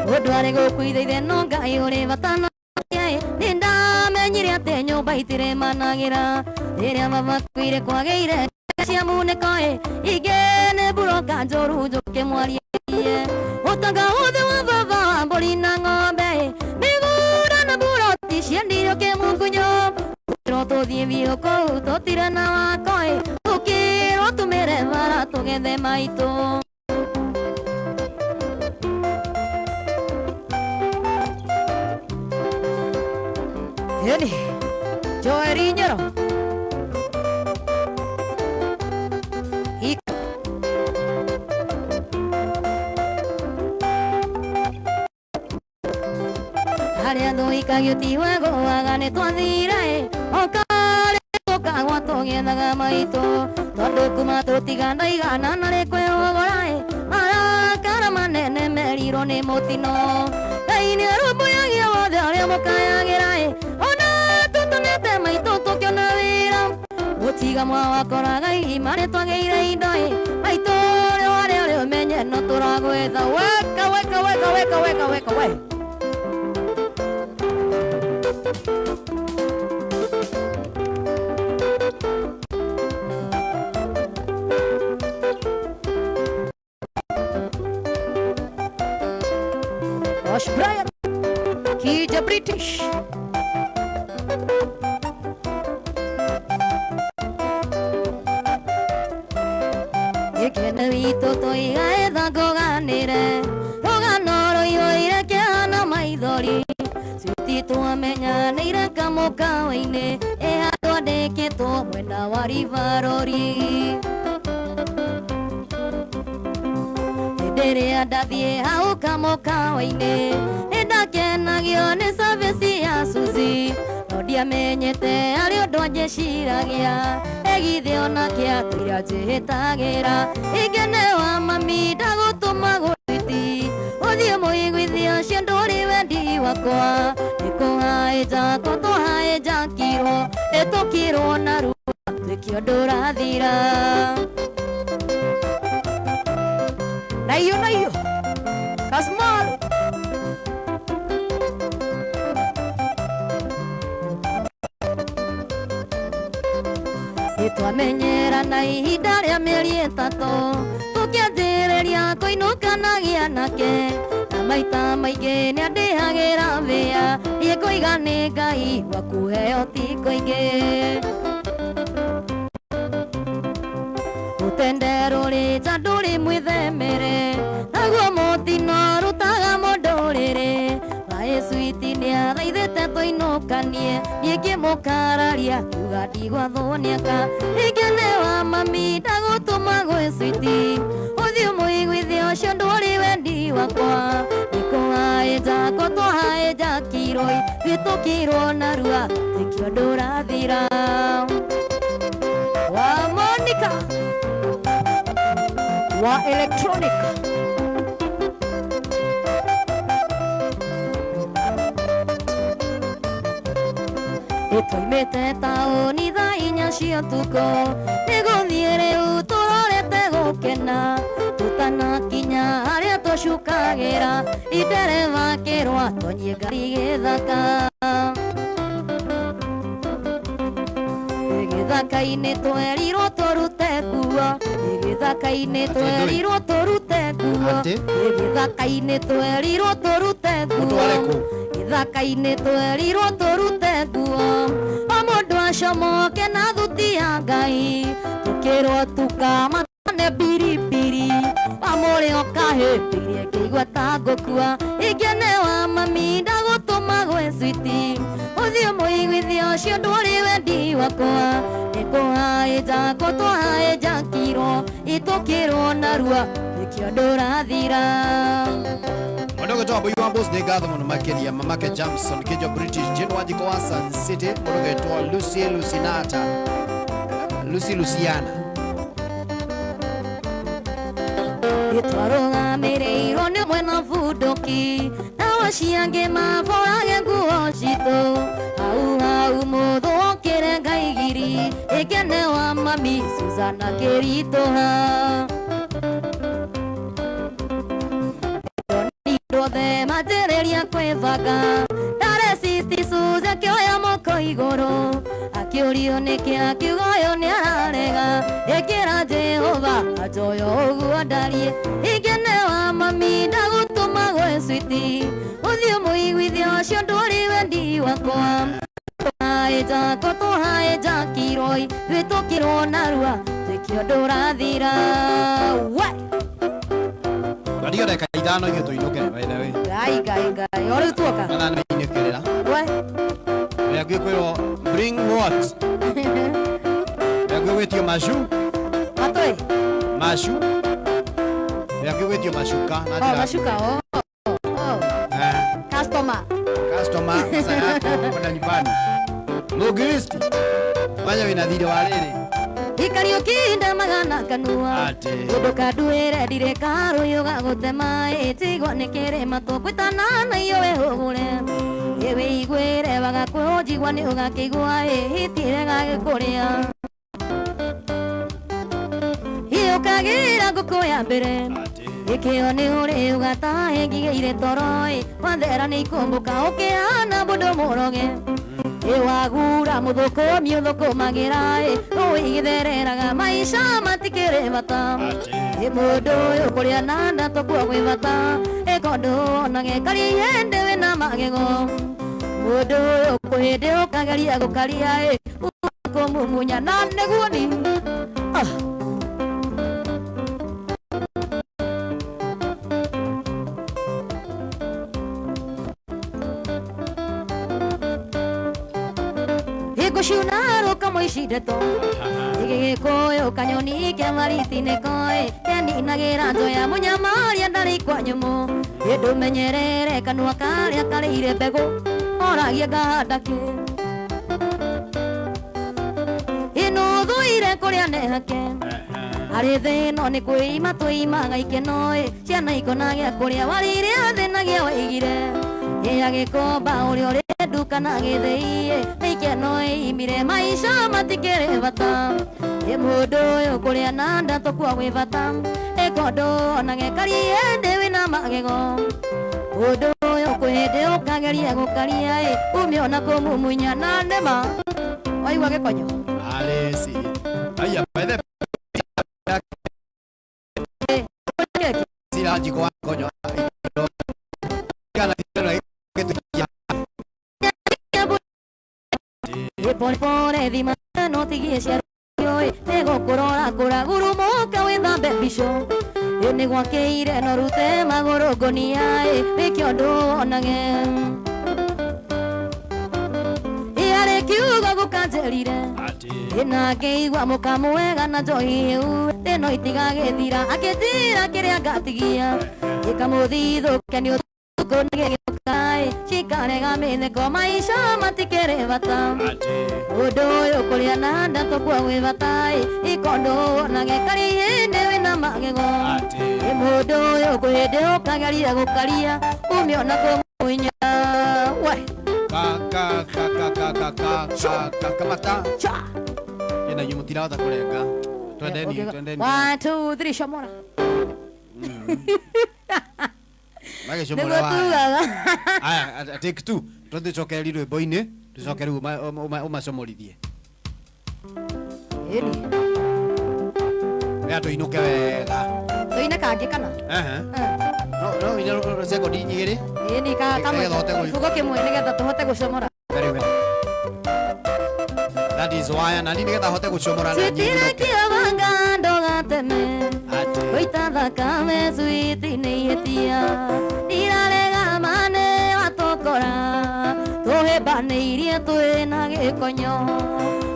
mũndũ arĩ gũkũithaithe no Ngai ũrĩ bata nake nĩ ndamenyire atĩ nyũmba itirĩmanagĩra rĩrĩa mabakuire kwagĩire cia munĩko ĩ ingĩ nĩ mburoka njũru njũkĩ mwarie ũtonga wothe wa baba wa mbũri na ng'ombe mĩgũnda na mburoti ciendirio kĩmungunyo tũkĩrwo tũthiĩ biũ kũu tũtire na wako ĩ tũkĩrwo tumĩre bara tũgethe maitũ ĩni Joeri Nyoro harĩa thũikagio ti wegũaga nĩ twathire o karĩ tũkagwa tũgĩethaga maitũ tondũ kuma tũtiga ndaigana na rĩ kwĩhũgũra marakara manene merirwo nĩ mũtino Ngai nĩ arũmbũyagia wothe arĩa mũkayagĩra ona tũtũnĩte maitũ tũkĩona wĩra mũtiga mwawakoraga irima nĩ twagĩire indo maitũ ũrĩa warĩ ũrĩa ũmenye no tũragwetha weka weka weka weka weka weka we Fresh. Gĩkeno witũ tũigae thangũganĩre rũgano rũiyũire kĩeha na maithori Switi twamenyanĩire kamũkawa-inĩ ĩ handũ andĩkĩtwo mwena wa Rivarori. Hĩndĩ ĩrĩa ndathiĩ hau kamũkawa-inĩ nĩndakenagio nĩ service ya Suzy no ndiamenyete harĩ ũndũ anjĩciragia ĩgithĩ onake atũira njĩhĩtagĩra ingene wa mami ndagũtũma gwĩti ũthiĩ mũiguithia ũcio ndũrĩ wendi wakwa nĩkũhaĩnja ko tũhaĩnja kirwo ĩtũkirwo narua twĩke ũndũ ũrathira. Na hiyo na hiyo Kasmal. Nĩtwamenyera na ihinda rĩa mĩeri ĩtatũ tũkĩanjĩrĩria kũinũkanagia nake na maita maingĩ nĩandĩhagĩra mbĩa niĩ ngũiga nĩ Ngai gwa kũheo ti kũingĩ. Rũtende rũrĩ nja ndũrĩ mwĩthemere naguo mũtino rũtaga mũndũ rĩrĩ Maĩ Switi nĩathaithĩte tũinũkanie niĩ ngĩmũkararia kiuga ndigwathwo nĩaka ingene wa mami ndagũtũma gwĩ Switi ũthiĩ mũiguithia ũcio ndũrĩ wendi wakwa nĩkũhaĩnja ko tũhaĩnja kiroi twĩtũkirwo narua twĩke ũndũ ũrathira. Wa Monica wa electronic. Nĩtwaimĩte taũni thaa inya cia ũtukũ nĩgũthiĩ rĩu tũrorete gũkena tũtanakinya harĩa tũcukagĩra ndereba akĩrwo atonyie ngari gĩthaka. Gĩthaka-inĩ twerirwo tũrute nguo gĩthaka-inĩ twerirwo tũrute nguo gĩthaka-inĩ twerirwo tũrute nguo gĩthaka-inĩ twerirwo tũrute nguo o mũndũ acomoke na thuti ya Ngai tũkĩrwo tukamatane biribiri wamũrĩ ũkahĩmbĩirie ngĩigua ta ngũkua ingene wa mami ndagũtũma gwĩ Switi ũthiĩ mũiguithia ũcio ndũrĩ wendi wakwa nĩkũhaĩnja ko tũhaĩnja kirwo ĩtũkĩrwo narua nĩkĩo ndũrathira. Mũndũ ũgĩtwo Wambui wa Mbũci nĩ ngatho mũno makĩria mamake Jamson Kĩnjo British Jane Wanjikũ wa Sun City mũndũ ũgĩtwo Lucy Lucinata Lucy Luciana. Nĩtwarũgamĩrĩirwo nĩ mwena bunduki nao acio angĩ maborage nguo citũ hau hau mũthũ okĩre ngaigiri ĩkene wa mami Suzana kĩritũha. Othe manjĩrĩria kwĩbanga ndarecisti Suzy akĩoya moko igũrũ akĩũrio nĩkĩ akiuga ũyũ nĩararega ĩkĩra Jehova anjoya ũguo ndariĩ ingene wa mami ndagũtũma gwĩ Switi ũthiĩ mũiguithia ũcio ndũrĩ wendi wakwa tũhaĩnja ko tũhaĩnja kiroi twĩtũkirwo narua twĩke ũndũ ũrathira. We Ndio dakika ithano ithuĩ tũinũke by the way. Ngai Ngai Ngai o rĩu tuoka Kana nĩ inũkĩrĩra. We Ũrĩa kwĩrwo bring what? Ũrĩa gwĩtio macu. Matũĩ. Macu. Ũrĩa gwĩtio macuka na njĩra. Oh macuka oh. Oh. Customer. Customer sasa yako kwenda nyumbani. Mũngiristi. Fanya wĩna thirĩ wa rĩrĩ. Ikariũkinda magana kanua ũndũ kanduĩre ndirĩ karũyũ gagũtema ĩtigwo nĩ kĩrĩma tũkwĩtana na iyo wĩhũgũre ĩwĩiguĩre wagakwĩhũnjigua nĩ ũgakĩigua ĩhitire gagĩkũrĩa ũkagĩra ngũkũ ya mbere ĩkĩo nĩ ũrĩ ũgatahe ngigĩire toro wathera nĩ ikũmbũka ũkĩhana mũndũ mũroge ĩwagura mũthũkũmi ũthũkũmagĩra ũigĩthereraga maica matikĩrĩ bata ĩ mũndũ ũyũ kũrĩa na nda tũkuo gwĩ bata ĩkondũ onage karia ihĩndĩ wĩna magego Mũndũ ũyũ kwĩndĩ ũkageria gũkaria ĩ kũmumunya na nĩguo ni ah. Iguciuna kamũici ndeto igĩgĩkũyũ kanyoni kĩa mariti-inĩ koĩ keninagĩra njoya mũnyamaria ndarĩ kwa nyũmũ ĩndũmenyerere kanua karĩa karĩire mbegũ oragie ngahanda kĩ ĩno thũire kũrĩa nehake arĩ thĩno nĩ kwĩima twĩimaga ikeno ĩ ciana ikona gĩa kũrĩa warĩire thĩ na gĩa waigire ĩa gĩkomba ũrĩa ũrĩ nduka na gĩthĩi nĩ ikeno ĩimire maica matikĩrĩ bata ĩ mũndũ ũyũ kũrĩa na nda tũkua gwĩ bata ĩkondo ona gekarie ndĩ wĩna magego mũndũ ũyũ kwĩhĩndĩ ũkageria gũkaria ĩ umio na kũmumunya na nĩma waigua gĩkonyo Alesi aya bethe sira jiko wa konyo kana pole pole thima no tigie ciario ĩ nĩgũkũrora kũragurumũka wĩthambe mbico ĩ nĩgwakĩire no rute magũrũ ngũnia ĩ wĩke ũndũ wonage ĩ harĩ kiugo gũkanjĩrire ĩ na ngĩigua mũkamwega na njohi hĩu ĩno itigagĩthira akĩnjĩra kĩrĩa ngatigia ĩkamũthithũke nĩ ũtukũ nĩgĩgĩũka ĩ cikarega mĩtheko maica matikĩrĩ bata ũndũ ũyũ kũrĩa na nda tũkua gwĩ bata ĩ ikondo wonage karĩ hĩndĩ wĩna magego ĩ mũndũ ũyũ kwĩhĩndĩ ũkageria gũkaria umio na kũmũinya we ka ka ka ka ka ka ka ka ka kamata cha ina nyumu tirahota kurenga twendeni twendeni 1 2 3 shomora magĩcomora nĩguo tugaga aya take two tũthicokererie rwĩmbo-inĩ tũcoke rĩu ũmacomorithie ĩni ya tũinũke wega tũine kangĩ kana ehe no no ine sekondi igĩrĩ ĩni ka kamwe Nĩgetha ũhote kibugo kĩmwe nĩgetha tũhote gũcomora very well that is why na nĩ nĩgetha hote gũcomora na Switi nyinũke rekio banga ndũgateme atĩ gũita thakame switi nĩ ihĩtia ndirarega mane watũkora tũhĩmbanĩirie twĩna gĩkonyo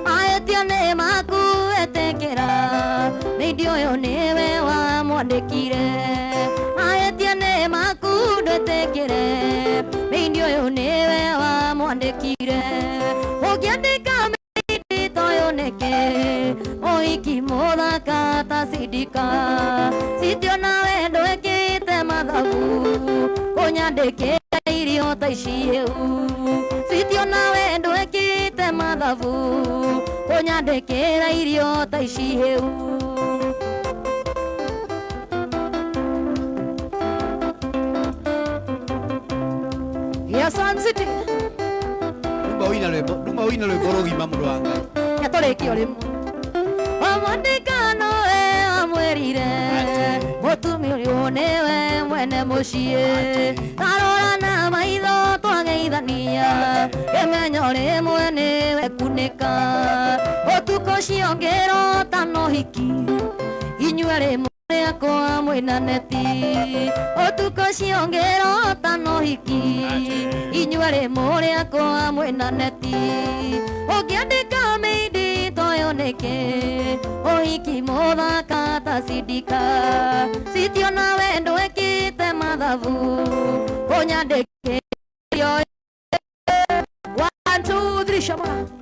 mahĩtia nĩ maku etĩkĩra mĩindi ũyũ nĩwe wamwandĩkire mahĩtia nĩ maku ndwĩtĩkĩre mĩindi ũyũ nĩwe wamwandĩkire ũngĩandĩka mĩindi toyũ nĩkĩ ũhiki mũthaka ta sidika sitio nawe ndwĩkĩte mathabu kũnyandĩkĩra irio ta ici hĩu sitio nawe ndwĩkĩte mathabu kũnyandĩkĩra irio ta ici hĩu ya Sun City nduma ũina rwĩmbo nduma ũina rwĩmbo rũgima mũndũ wa Ngai yatũrĩkio rĩmwe wamwandĩka nowe wamwĩrire mũtumia ũyũ nĩwe mwene mũciĩ tarora na maitho twageithania kĩmenyo rĩmwe nĩwe kunĩka ũtukũ ũcio ngĩrota no hiki inyuerĩ mũrĩ akwa mwĩna neti ũtukũ ũcio ngĩrota no hiki inyuerĩ mũrĩ akwa mwĩna neti ũngĩandĩka mĩindi toyo nĩkĩ ũhiki mũthaka ta sidika sitio nawe ndwĩkĩte mathabu kũnyandĩkĩrio 1 2 3 shomora.